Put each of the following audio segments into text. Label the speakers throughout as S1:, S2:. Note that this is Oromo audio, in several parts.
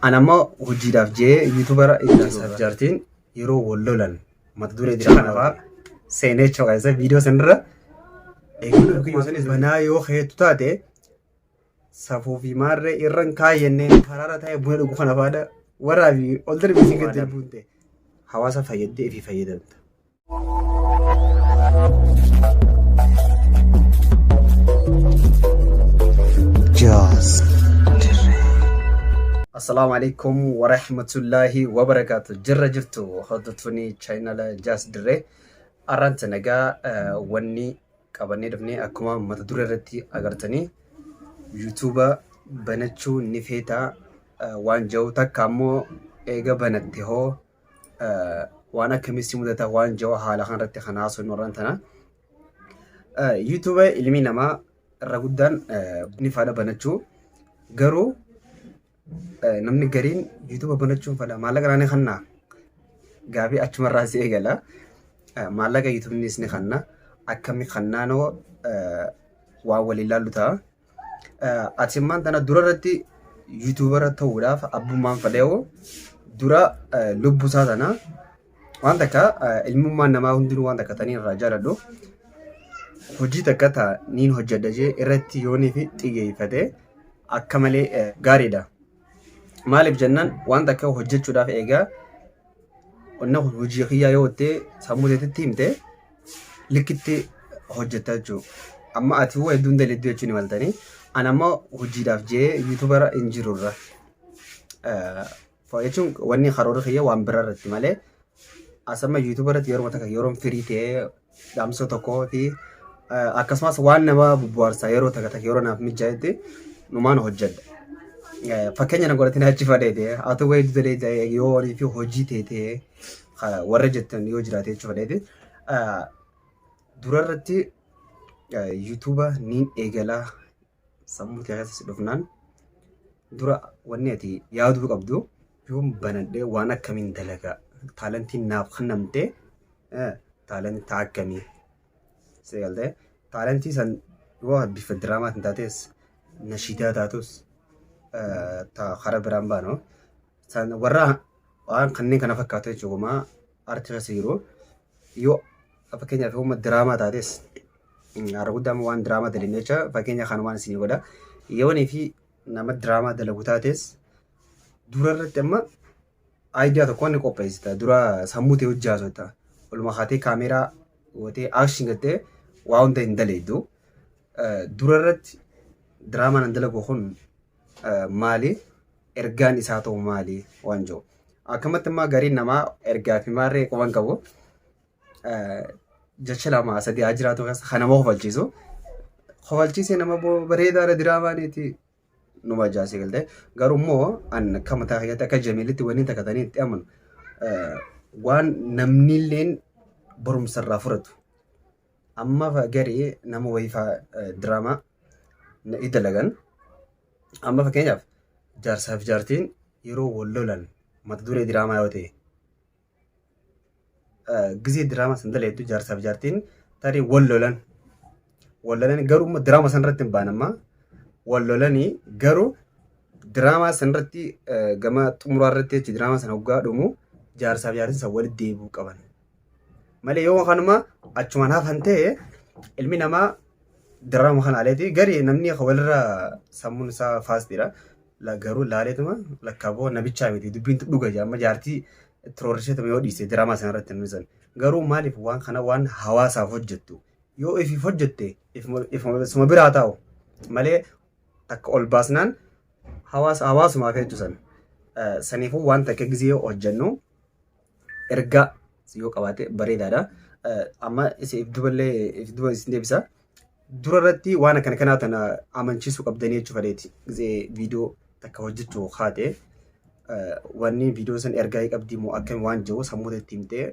S1: An amma hojiidhaaf jee yuutubara jaarsaaf jaartiin yeroo wal lolan mata duree jira kana fa'aa seenee jechuudha keessa viidiyoo sanirra eeguun banaa yoo keetu taate safuu fi maarree irra hin kaayyanneen karaarra taa'ee buna dhugu kana fa'aadha warraa fi ol darbii siin gadi darbuun ta'e hawaasa fayyadee fi fayyadamta.
S2: Jaas
S1: Assalaamu alaikum warahmatullaahi wabarakaatu. Jirra jirtu hordoftoonni chaayinala Jaas Dirree. Arraan nagaa wanni qabannee dhufne akkuma mata duree irratti agartanii yuutuuba banachuu ni feetaa waan jiru takka ammoo eega banatte hoo waan akkamii si mudata waan jiru haala kanarratti kan haasofnu arraan tana. Yuutuuba ilmi namaa irra guddaan ni fadha banachuu garuu namni gariin yuutuuba banachuun fadha maallaqa naani kannaa gaafii achumarraa si eegala maallaqa yuutuubnis ni kanna akkami kannaanoo waan waliin laallu ta'a. Ati ammaan tana dura irratti yuutuubara ta'uudhaaf abbummaan fadheewu dura lubbuu isaa tana waan takka ilmummaan namaa hundinuu waan takka tanii irraa jaaladhu hojii takka ta niin hojjedha jee irratti yoonii fi xiyyeeffate akka malee gaariidha. Maaliif jennaan waan takka hojjechuudhaaf eegaa Wanna kun hojii kiyyaa yoo jettee sammuu teetitti himte likkitti hojjetta jechuudha. Amma ati hoo hedduun daledduu jechuun himaltanii. Ani amma hojiidhaaf jee yuutubara hin jirurra. Jechuun wanni karoora kiyya waan biraa irratti malee as amma yuutuba irratti yeroo takka yeroon firii ta'ee dhaamsa tokkoo fi akkasumas waan nama bubbu'aarsaa yeroo takka takka yeroo naaf mijaa'etti numaan hojjedha. Fakkeenya na godhatin achi fadheete haa ta'u wayii dudee yoo horii fi hojii teetee warra jettan yoo jiraate jechuu fadheete. Dura irratti yuutuuba niin eegalaa sammuu kee keessa si dhufnaan dura wanni ati yaaduu qabdu yoon banadhee waan akkamiin dalagaa taalantiin naaf kennamte taalantaa akkamii si galtee taalantii san yoo bifa diraamaatiin taates nashiidaa taatus ta karaa biraan baanu san warra waan kanneen kana fakkaatu jechuudha arti keessa jiru yoo fakkeenyaaf yoo diraamaa taates har'a guddaa immoo waan diraamaa dalagnu jecha fakkeenya kanumaan isinii godha. Yoonii fi nama diraamaa dalagu taates dura irratti amma aayidiyaa tokko ni qopheessita. Dura sammuu ta'e hojii haasofta. Oluma kaatee kaameeraa gootee akshin gattee waa hunda hin daleeddu. Dura irratti diraamaan an dalagu kun maali? Ergaan isaa ta'u maali? Waan jiru. Akkamatti immoo gariin namaa ergaa fi maarree quban qabu. Jecha lama sadii haa jiraatu keessa kan nama kofalchiisu. Kofalchiisee nama bareedaadha diraamaaniiti numa jaasee galte. Garuu immoo an akka mataa kiyyaatti akka Jamiilitti wanni takka tanii itti amanu waan namni illeen barumsa irraa fudhatu. Amma garii nama wayii fa'aa diraamaa ni dalagan. Amma fakkeenyaaf jaarsaa fi jaartiin yeroo wal lolan mata duree diraamaa yoo ta'e gizee diraamaa san dalageettu jaarsaaf jaartiin tarii wal lolan. Wal lolan garuu immoo diraamaa san irratti hin baan amma. Wal lolanii garuu diraamaa san irratti gama xumuraa irratti jechuudha diraamaa sana hoggaa dhumu jaarsaaf jaartiin san walitti deebi'uu qaban. Malee yoo kanuma achumaan hafan ta'e ilmi namaa diraama kana aleeti gari namni walirra sammuun isaa faastiidha. Garuu laaleetuma lakkaa boo nabichaa miti dubbiin dhuga jaa amma jaartii tiroorrisheetuma yoo dhiiste diraamaa sana irratti namni san. Garuu maaliif waan kana waan hawaasaaf hojjettu yoo ifiif hojjette ifuma biraa taa'u malee takka ol baasnaan hawaasa hawaasumaaf jechuu san. Saniifuu waan takka gizee hojjennu ergaa yoo qabaate bareedaadha. Amma if duballee if duba isin deebisa. Dura irratti waan akkana kanaa tana amanchiisuu qabdanii jechuu fedheeti. Gizee viidiyoo takka hojjechuu kaate wanni viidiyoo san ergaa qabdii moo akkami waan jiru sammuu itti himtee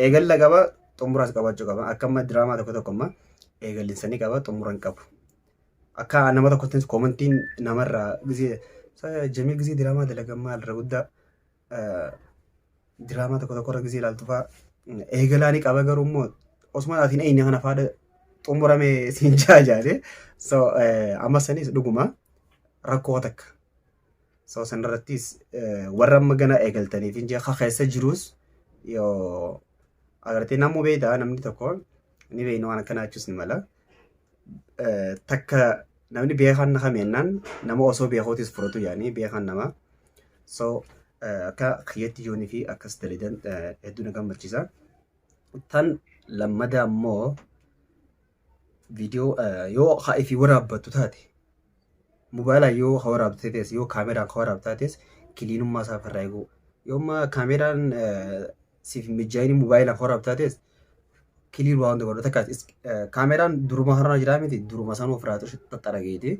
S1: eegalla qaba xumuraas qabaachuu qaba. Akka amma diraamaa tokko tokko amma eegallinsanii qaba xumura hin qabu. Akka nama tokkottis koomantiin namarraa gizee jamii gizee diraamaa dalagan maal irra guddaa diraamaa tokko tokko irra gisee ilaaltu fa'aa eegalaa ni qaba garuu immoo osuma ati hin eegne kana faadha xumurame siin jaajaale. So amma sanis dhuguma rakkoo takka. So sanarrattis warra amma gana eegaltaniif hin jee keessa jirus yoo agartee namuu beektaa namni tokko ni beekna waan akkanaa jechuus ni mala. Takka namni beekaan na kameennaan nama osoo beekuutis fudhatu yaanii beekaan nama. So akka kiyyatti yoonii fi akkas dalagan hedduu na gammachiisa. Tan lammadaa immoo viidiyoo yoo haa ifii waraabbattu taate moobaayilaan yoo haa waraabtu taates yoo kaameraan haa waraabtu taates cleanummaa isaa ofirraa eeguu. Yoo amma kaameraan siif hin mijaa'in moobaayilaan haa waraabtu taates clean waa hunda godhu takka kaameraan duruma har'a jiraa miti duruma sanuu ofirraa xaxxarageeti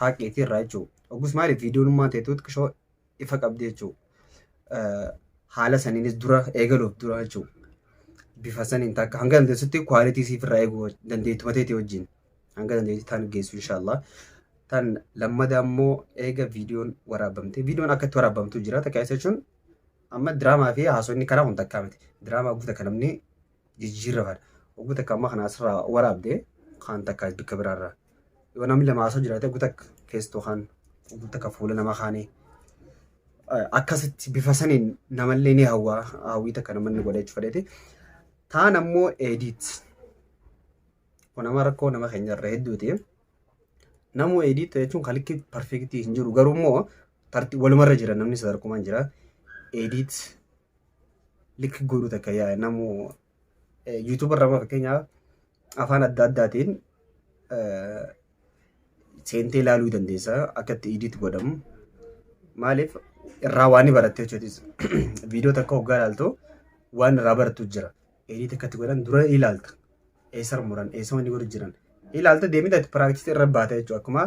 S1: haqeeti irraa jechuudha. Oggus maaliif viidiyoon ta'etu xiqqishoo ifa qabdi jechuudha. Haala saniinis dura eegaluuf dura jechuudha. Bifa saniin takka hanga dandeessutti quality siif irraa eeguu dandeettu mateetii wajjin hanga dandeettu tan geessu inshaallah. Tan lammadaa immoo eega viidiyoon waraabamte viidiyoon akka itti waraabamtu jira takka isa jechuun amma diraamaa fi haasofni karaa kun takkaa miti. Diraamaa guuta kan namni jijjiirrafadha. Oguu takka amma kana asirraa waraabde kan takka bikka biraarraa. Yoo namni lama haasoo jiraate oguu takka keessattuu kan oguu takka fuula nama kaanii akkasitti bifa saniin namallee ni hawwa hawwii takka namanni godha jechuu fedheeti. Taan ammoo edit. Kun nama rakkoo nama keenya irra hedduuti. Namuu edit jechuun kalikki perfect hin jiru garuu immoo walumarra jira namni sadarkumaan jira. Edit likki godhu takka yaa namuu YouTube irra fakkeenyaaf afaan adda addaatiin seentee ilaaluu dandeessa akka itti edit godhamu. Maaliif irraa waan ni baratte jechuutis viidiyoo takka hoggaa ilaaltu waan irraa barattu jira. Edit akka itti godhan dura ilaalta. Eessa muran eessa wanni godhu jiran. Ilaalta deemee itti practice irra baata jechuudha. Akkuma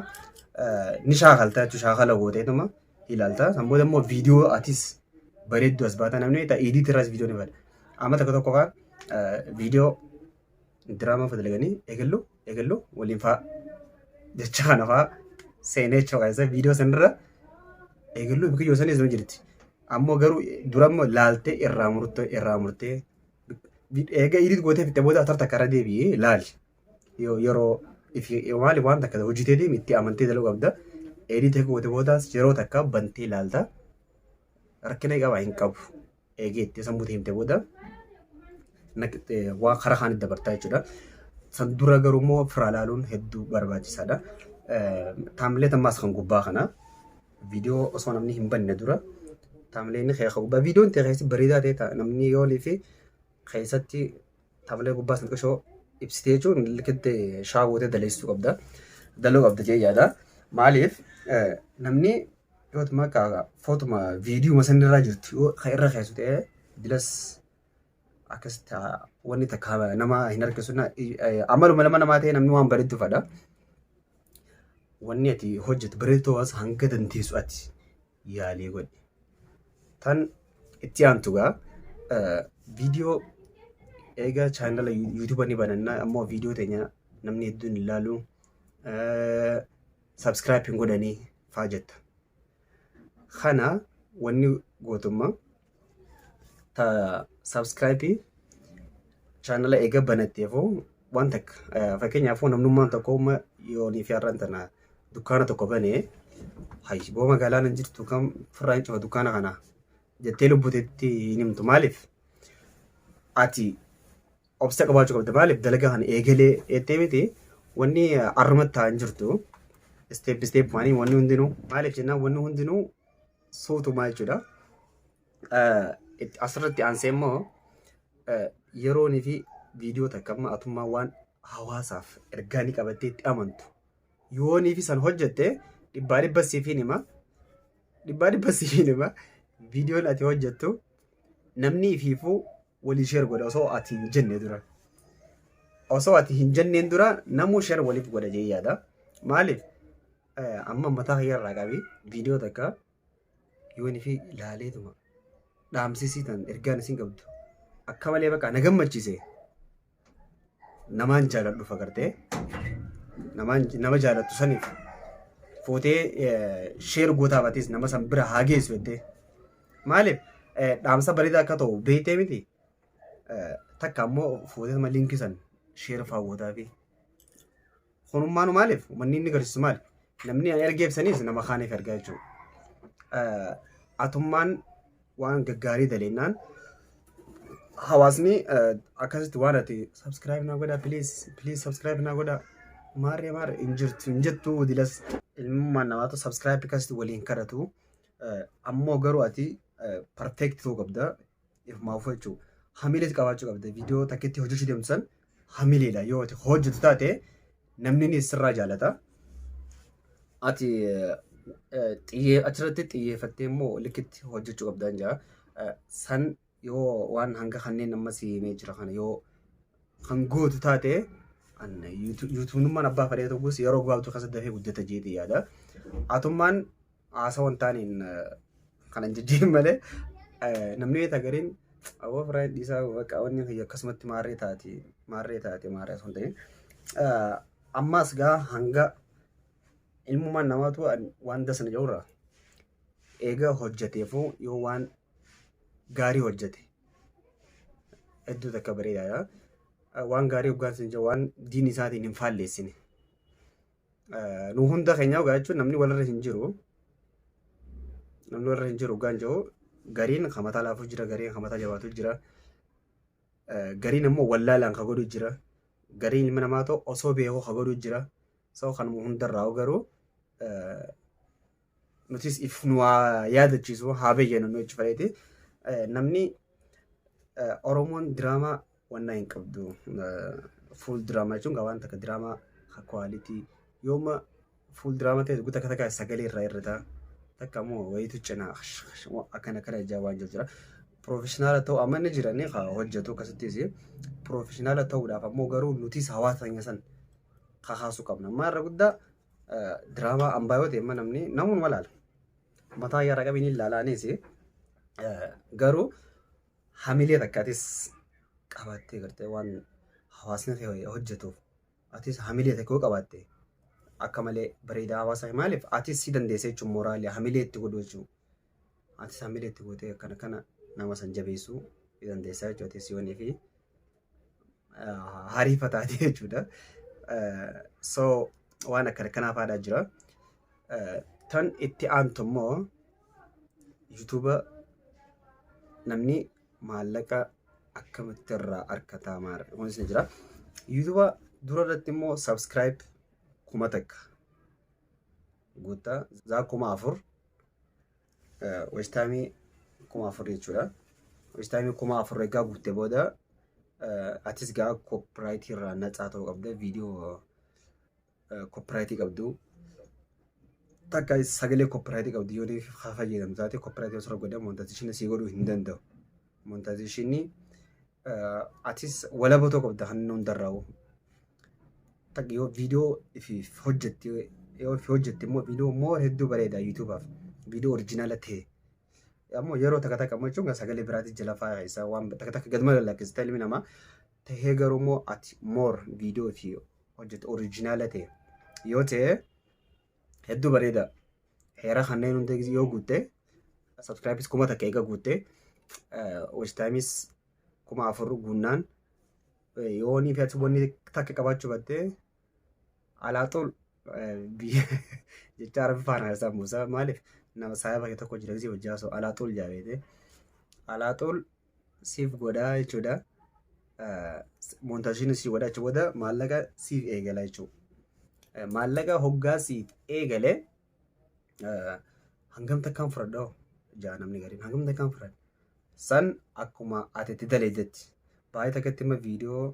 S1: ni shaakalta jechuudha shaakala gooteetuma ilaalta. San booda immoo viidiyoo atis bareeddu as baata namni edit irraas viidiyoo ni bada. Amma tokko tokko fa'aa viidiyoo diraamaa dalaganii eegallu eegallu waliin fa'aa jecha kana fa'aa seenee jechuudha. Isa viidiyoo sanarra eegallu bakka yoo sanis ni jirti. Ammoo garuu dura immoo laaltee irraa murtee irraa murtee eega edit gootee fixee booda atar takka irra deebi'ee laali. Yeroo maali waan takka hojjetee deemi itti amantee dalaguu qabda. Edit goote boodaas yeroo takka bantee ilaalta. Rakkina qaba hin qabu. Eegee itti sammuu himte booda waa karaa kaanitti dabartaa jechuudha. San dura garuu immoo firaa ilaaluun hedduu barbaachisaadha. Thumbnail ammaas kan gubbaa kana viidiyoo osoo namni hin banne dura thumbnailni kee gubbaa viidiyoon ta'e keessatti bareedaa ta'e namni yoolii fi keessatti thumbnail gubbaa san xiqqoo ibsitee jechuun likitti shaawwatee daleessuu qabda. Daluu qabda jee yaada. Maaliif namni yootuma footuma viidiyoo sanirraa jirtu yoo kan irra keessu ta'e dilas akkasitti wanni takka nama hin harkisu amaluma nama namaa ta'e namni waan bareeddu fadha. Wanni ati hojjetu bareedduu as hanga dandeessu ati yaalii godhi. Tan itti aantu gaa viidiyoo eega channel YouTube ni banannaa ammoo viidiyoo teenya namni hedduun ilaalu subscribe hin godhanii faa jetta. Kana wanni gootummaa ta subscribe channel eega banatteefuu waan takka fakkeenyaaf namnummaan tokko yoonii fi har'aan tana dukkaana tokko banee hayi boo magaalaan hin jirtu kam firraa hin cufa dukkaana kana jettee lubbuteetti hin himtu maaliif ati obsa qabaachuu qabda maaliif dalagaa kana eegalee jettee miti wanni arrumatti ta'an jirtu step step waanii wanni hundinuu maaliif jennaan wanni hundinuu suutumaa jechuudha. Asirratti aansee immoo yeroonii fi viidiyoo takka amma atummaa waan hawaasaaf ergaa ni qabattee itti amantu yoonii fi san hojjette dhibbaa dhibba siif hin hima dhibbaa dhibba siif hin hima viidiyoon ati hojjettu namni ifiifuu walii share godha osoo ati hin jenne dura. Osoo ati hin jenneen dura namuu share waliif godha jee yaada. Maaliif amma mataa kiyya irraa qabi viidiyoo takka yoonii fi ilaaleetuma dhaamsisii tan ergaan isin qabdu akka malee bakka na gammachiise namaan jaaladhu agartee namaan nama jaalattu saniif fuutee share gootaa batis nama san bira haa geessu jettee maaliif dhaamsa bareedaa akka ta'u beektee miti takka ammoo fuutee sama link san share faa gootaa fi kunummaanu maaliif wanni inni agarsiisu maali namni ani ergeef saniis nama kaaniif ergaa jechuudha. Atummaan waan gaggaarii daleennaan hawaasni akkasitti waan ati subscribe naa godhaa, please please subscribe naa godhaa, maarree maarree hin jirtu hin jettu. Dilas ilmummaan namaatu subscribe akkasitti waliin kadhatu. Ammoo garuu ati perfect ta'uu qabda ifumaafuu jechuudha. Hamilees qabaachuu qabda. Viidiyoo takkitti hojjechuu deemtu san hamileedha yoo ati hojjetu taate namni ni sirraa jaalata. Ati achirratti xiyyeeffattee immoo likkitti hojjechuu qabda jaa. San yoo waan hanga kanneen amma si himee jira kana yoo kan gootu taate, YouTubenummaan abbaa fedhee tokkos yeroo gabaabduu keessatti dafee guddata jeetii yaada. Atummaan haasawa hin taaneen kana hin jijjiirin malee, namni beektaa gariin aboo firaa dhiisaa, bakka wanni kiyya akkasumatti maarree taati maarree taate maarree osoo hin ta'in. Ammaas gaa hanga ilmumaan namaatu waan dasana jedhurraa eega hojjeteefuu yoo waan gaarii hojjete hedduu takka bareedaadha. Waan gaarii hoggaan sin jedhu waan diin isaatiin hin faalleessine. Nu hunda keenya hoggaa jechuun namni walirra hin jiru. Namni walirra hin jiru hoggaan jiru gariin kan mataa laafu jira, gariin kan mataa jabaatu jira. Gariin immoo wallaalaan kan godhu jira. Gariin ilma namaa ta'u osoo beekuu kan godhu jira. So kanuma hundarraa garuu nutis if nu haa yaadachiisu, haa beeyyannu nu jechuu fedheeti. Namni Oromoon diraamaa wannaa hin qabdu. Full diraamaa jechuun waan takka diraamaa quality yooma full diraamaa ta'e takka takka sagalee irraa irrata. Takka immoo wayitu cinaa akkana akkana ijaa waan jiru jira. Professional ta'uu amma inni jiranii haa hojjetu, akkasittis professional ta'uudhaaf ammoo garuu nutis hawaasa keenya san kakaasuu qabna. Amma irra guddaa diraamaa ambaa yoo ta'e amma namni namuma laala. Mataa yaara qabiin ilaalaanis garuu hamilee takkaatis qabaattee gartee waan hawaasni kee hojjetuuf atis hamilee takka yoo qabaatte akka malee bareedaa. Hawaasa maaliif atis si dandeessa jechuun moraalii hamilee itti godhu jechuudha. Atis hamilee itti gootee akkana kana nama san jabeessuu ni dandeessa jechuudha. Atis yoonii fi hariifataati jechuudha. So waan akkana kanaaf aadaa jira. Tan itti aantu immoo YouTube namni maallaqa akkamitti irraa argataa maal kunis ni jira. YouTube dura irratti immoo subscribe 1000 guuttaa zaa 4000, watch time 4000 jechuudha. Watch time 4000 egaa guutte booda atis gaa copyright irraa natsaa ta'uu qabda. Viidiyoo copyright qabdu takka sagalee copyright qabdu yoo haa fayyadamtu taate, copyright osoo godhe monetization sii godhuu hin danda'u. Monetization atis walaba ta'uu qabda kan inni hundarraa'u. Takka yoo viidiyoo ifiif hojjette, yoo ifi hojjette immoo viidiyoo immoo hedduu bareeda YouTubeaaf, viidiyoo original ta'e. Ammoo yeroo takka takka immoo jechuun sagalee biraatti jala fa'aa isaa waan takka takka gaduma lallakkista ilmi namaa tahee, garuu immoo ati more viidiyoo fi hojjette original ta'e yoo ta'e hedduu bareeda. Heera kanneen hunda yoo guutte, subscribes 1000 eega guutte, watch times 4000 guunnaan, yoo ni fi ati wanni takka qabaachuu batte alaaxuul biyya jecha Arabi faana isaa Musaa maaliif nama saayaba kee tokko jira gisee hojjaa so alaaxuul jaabeete alaaxuul siif godhaa jechuudha. Monetization siif godhaa jechuudha, maallaqa siif eegala jechuudha. Maallaqa hoggaa siif eegale hangam takkaan fudhadhoo jaa namni gariin, hangam takkaan fudhadha. San akkuma ati itti daleedetti baay'ee takkatti imma viidiyoo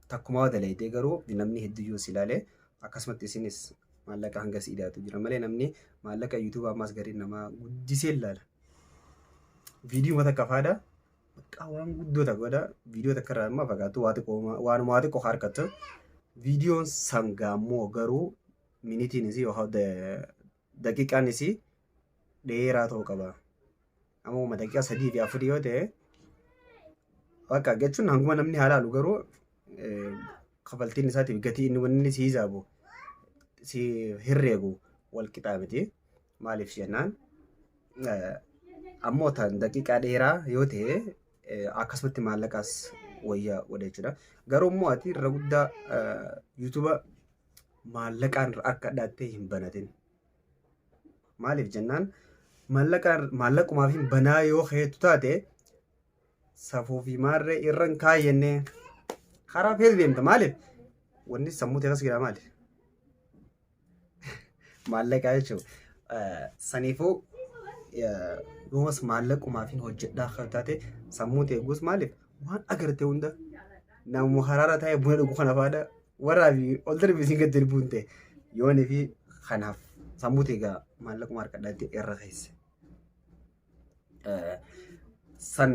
S1: takkumaa daleedee garuu namni hedduu yoo si ilaale akkasumatti isinis maallaqa hanga si idaatu jira malee namni maallaqa YouTube ammaas gariin namaa guddisee ilaala. Viidiyoo takka faada bakka waan guddoo takka godha, viidiyoo takka irraa immoo fagaatu waa xiqqoo, waanuma waa xiqqoo harkattu. Viidiyoon sangaa immoo garuu miniteiin isii yookaan daqiiqaan isii dheeraa ta'uu qaba. Amma daqiiqaa 3 fi 4 yoo ta'e bakka jechuun hanguma namni haa ilaalu, garuu kafaltiin isaatiif gatii inni wanni si hisaabu si herreegu wal qixaa miti. Maaliif jennaan ammoo tan daqiiqaa dheeraa yoo ta'e akkasumatti maallaqaas wayyaa godha jechuudha. Garuu immoo ati irra guddaa YouTube maallaqaan akka dhaattee hin banatin. Maaliif jennaan maallaqumaaf hin banaa yoo keetu taate safuu fi maarree irra hin kaayyannee karaa feetu deemta. Maaliif wanni sammuu ta'e as jira maali? Maallaqaa jechuudha. Saniifuu yoomas maallaqumaaf hin hojjedhaa akka taate sammuu ta'e guus maaliif waan agarte hunda namuma karaarra taa'ee buna dhugu kana faadha warraa fi ol darbi isin gad darbuun ta'e yoonii fi kanaaf sammuu ta'e egaa maallaquma harkadhaatti irra keesse. San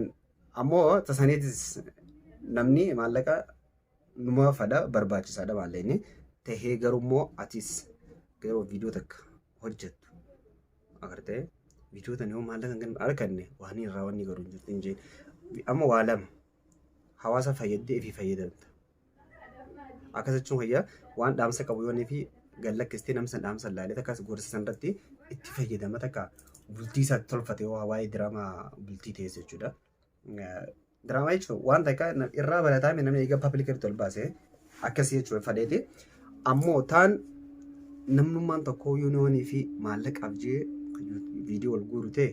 S1: ammoo tasaniitis namni maallaqa numa fada barbaachisaadha maallaqni tahee garuu immoo atis yeroo viidiyoo takka hojjettu agartee viidiyoo tana yoo maallaqa hin arganne waan irraa wanni garuu hin jirtu hin jeen amma waa lama hawaasa fayyadde fi fayyadamta. Akkas jechuun fayyaa waan dhaamsa qabu yoonii fi gad lakkistee namni san dhaamsa laalee takkas gorsa san irratti itti fayyadama takka bultii isaatti tolfate yoo waa'ee diraamaa bultii ta'es jechuudha. Diraamaa jechuun waan takka irraa barataa namni egaa paabilik irratti ol baase akkasii jechuudha fadheeti. Ammoo taan namnummaan tokko yoonii fi maallaqaaf jee viidiyoo ol guuru ta'e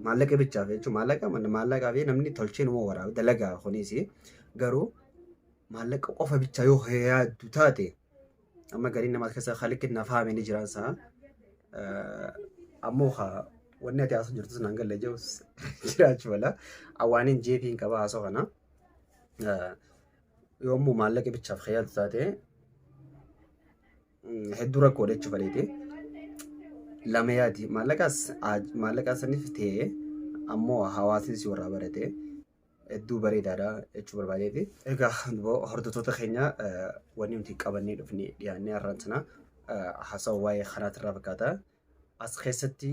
S1: maallaqa bichaaf jechuun maallaqa maallaqaa fi namni tolchee numa waraaba dalagaa kunis garuu maallaqa qofa bicha yoo yaaddu taate amma gariin namaa keessa kalitti naaf haame ni jiraan isaa ammoo wanni ati haasoo jirtus naan galle jirus jiraachuu mala awaaniin jeefiin qaba haasoo kana yommuu maallaqa bichaaf yaaddu taate hedduu rakkoodha jechuu faleeti. Lama yaadi maallaqaas maallaqaa saniif ta'ee ammoo hawaasni si warraa barate hedduu bareedaadha jechuu barbaadeeti. Egaa hordoftoota keenya wanni nuti qabannee dhufne dhiyaannee har'aan sana haasawa waa'ee kanaatirraa fakkaata. As keessatti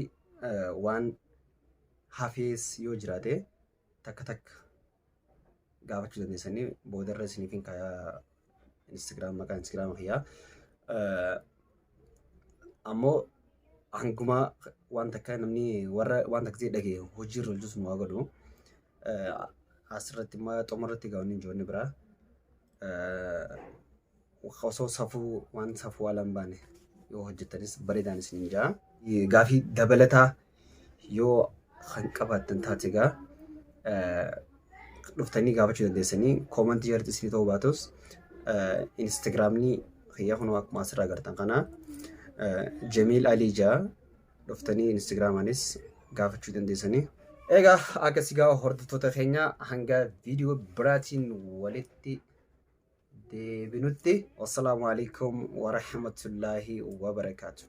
S1: waan hafees yoo jiraate takka takka gaafachuu dandeessanii boodarra isiniif hin kaayaa Instagram maqaa Instagram kiyyaa. Ammoo hanguma waan takka namni warra waan takka dhagaye hojiirra hojjetu nu haa godhu. Asirratti immoo xumurratti egaa wanni ijoolli biraa osoo safuu waan safuu ala hin baane yoo hojjettanis bareedaan isiniin ja'a. Gaafii dabalataa yoo kan qabaattan taate egaa dhuftanii gaafachuu dandeessanii koomantii jalatti isinii ta'uu baatus instagiraamni kiyya kun akkuma asirraa agartan kana Jamiil Alii ja'a dhuftanii instagiraamaanis gaafachuu dandeessanii. Egaa akkasii gaa hordoftoota keenya hanga viidiyoo biraatiin walitti deebinutti wassalaamu alaikum warahmatullaahi wabarakaatu.